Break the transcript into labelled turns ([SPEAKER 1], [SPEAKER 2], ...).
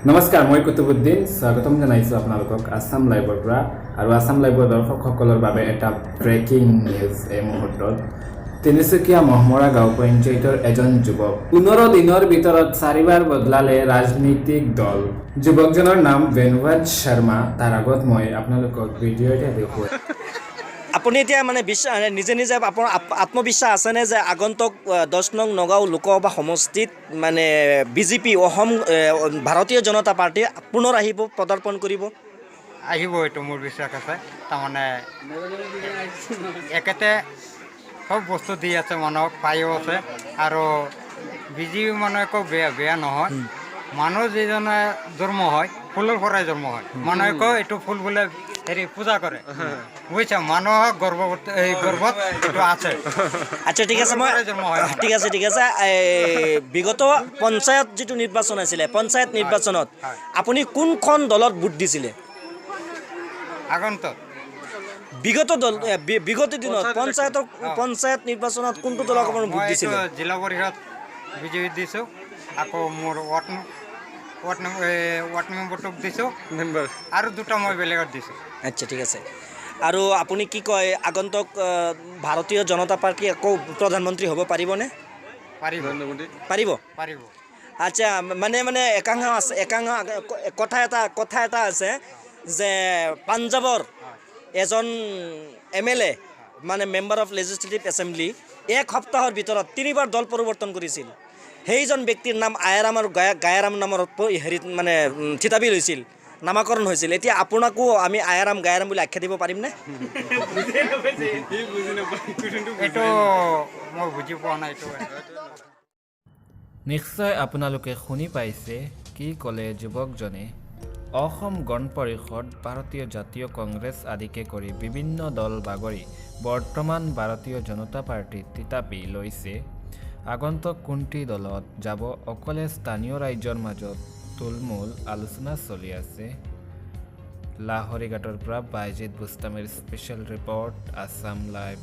[SPEAKER 1] নমস্কাৰ, মই কুতুবুদ্দিন। স্বাগতম জনাইছোঁ আপোনালোকক আছাম লাইভৰ পৰা। আৰু আছাম লাইভৰ দৰ্শকসকলৰ বাবে এটা ব্ৰেকিং নিউজ। এই মুহূৰ্তত তিনিচুকীয়া মহমৰা গাঁও পঞ্চায়তৰ এজন যুৱক 15 দিনৰ ভিতৰত চাৰিবাৰ বদলালে ৰাজনৈতিক দল। যুৱকজনৰ নাম বেনুভাজ শৰ্মা। তাৰ আগত মই আপোনালোকক ভিডিঅ' এটা দেখুৱাই
[SPEAKER 2] আপুনি এতিয়া মানে বিশ্বাস, নিজে নিজে আপোনাৰ আত্মবিশ্বাস আছেনে যে আগন্তুক 10 নং নগাঁও লোকসভা সমষ্টিত মানে বিজেপি, অসম ভাৰতীয় জনতা পাৰ্টী পুনৰ আহিব, পদাৰ্পণ কৰিব?
[SPEAKER 3] আহিব, এইটো মোৰ বিশ্বাস আছে। তাৰমানে একেতে চব বস্তু দি আছে, মানুহক পায়ো আছে। আৰু বিজেপি মানুহ একো বেয়া বেয়া নহয়। মানুহ যিজনে জন্ম হয়, ফুলৰ পৰাই জন্ম হয়। মানুহে কয় এইটো ফুল বোলে, হেৰি পূজা কৰে, বুজিছা? মানুহক গৰ্ভৱতী, এই গৰ্ভত এইটো আছে।
[SPEAKER 2] আচ্ছা, ঠিক আছে, মই
[SPEAKER 3] ফুলৰ পৰাই জন্ম হয় মানুহ।
[SPEAKER 2] ঠিক আছে, ঠিক আছে। এই বিগত পঞ্চায়ত যিটো নিৰ্বাচন আছিলে, পঞ্চায়ত নিৰ্বাচনত আপুনি কোনখন দলত ভোট দিছিলে?
[SPEAKER 3] আগন্তক
[SPEAKER 2] বিগত দল বিগত দিনত পঞ্চায়ত নিৰ্বাচনত কোনটো দলক আপুনি ভোট
[SPEAKER 3] মই এইটো
[SPEAKER 2] দিছিলে?
[SPEAKER 3] জিলা পৰিষদ বিজেপি দিছোঁ, আকৌ মোৰ ৱাৰ্ড মেম্বাৰটোক দিছোঁ আৰু দুটা মই বেলেগত দিছোঁ।
[SPEAKER 2] আচ্ছা, ঠিক আছে। আৰু আপুনি কি কয়, আগন্তুক ভাৰতীয় জনতা পাৰ্টী আকৌ প্ৰধানমন্ত্ৰী হ'ব পাৰিবনে?
[SPEAKER 3] পাৰিব।
[SPEAKER 2] পাৰিব?
[SPEAKER 3] পাৰিব।
[SPEAKER 2] আচ্ছা, মানে মানে একাংশ আছে, একাংশ কথা এটা আছে যে পাঞ্জাৱৰ এজন এমএলএ, মানে মেম্বাৰ অফ লেজিছলেটিভ এছেম্বলি, এক সপ্তাহৰ ভিতৰত তিনিবাৰ দল পৰিৱৰ্তন কৰিছিল। সেইজন ব্যক্তিৰ নাম আয়াৰাম আৰু গায়াৰাম নামৰ হেৰিত মানে থিতাপি লৈছিল, নামাকৰণ হৈছিল। এতিয়া আপোনাকো আমি আয়াৰাম গায়াৰাম বুলি আখ্যা দিব পাৰিমনে?
[SPEAKER 3] এইটো মই বুজি পোৱা নাই এইটো।
[SPEAKER 1] নিশ্চয় আপোনালোকে শুনি পাইছে কি ক'লে যুৱকজনে। অসম গণ পৰিষদ, ভাৰতীয় জাতীয় কংগ্ৰেছ আদিকে কৰি বিভিন্ন দল বাগৰি বৰ্তমান ভাৰতীয় জনতা পাৰ্টীত থিতাপি লৈছে। আগন্তুক কোনটি দলত যাব অকলে স্থানীয় ৰাইজৰ মাজত তুলমূল আলোচনা চলি আছে। লাহৰীঘাটৰ পৰা বাইজিত বুস্তামীৰ স্পেচিয়েল ৰিপৰ্ট, আছাম লাইভ।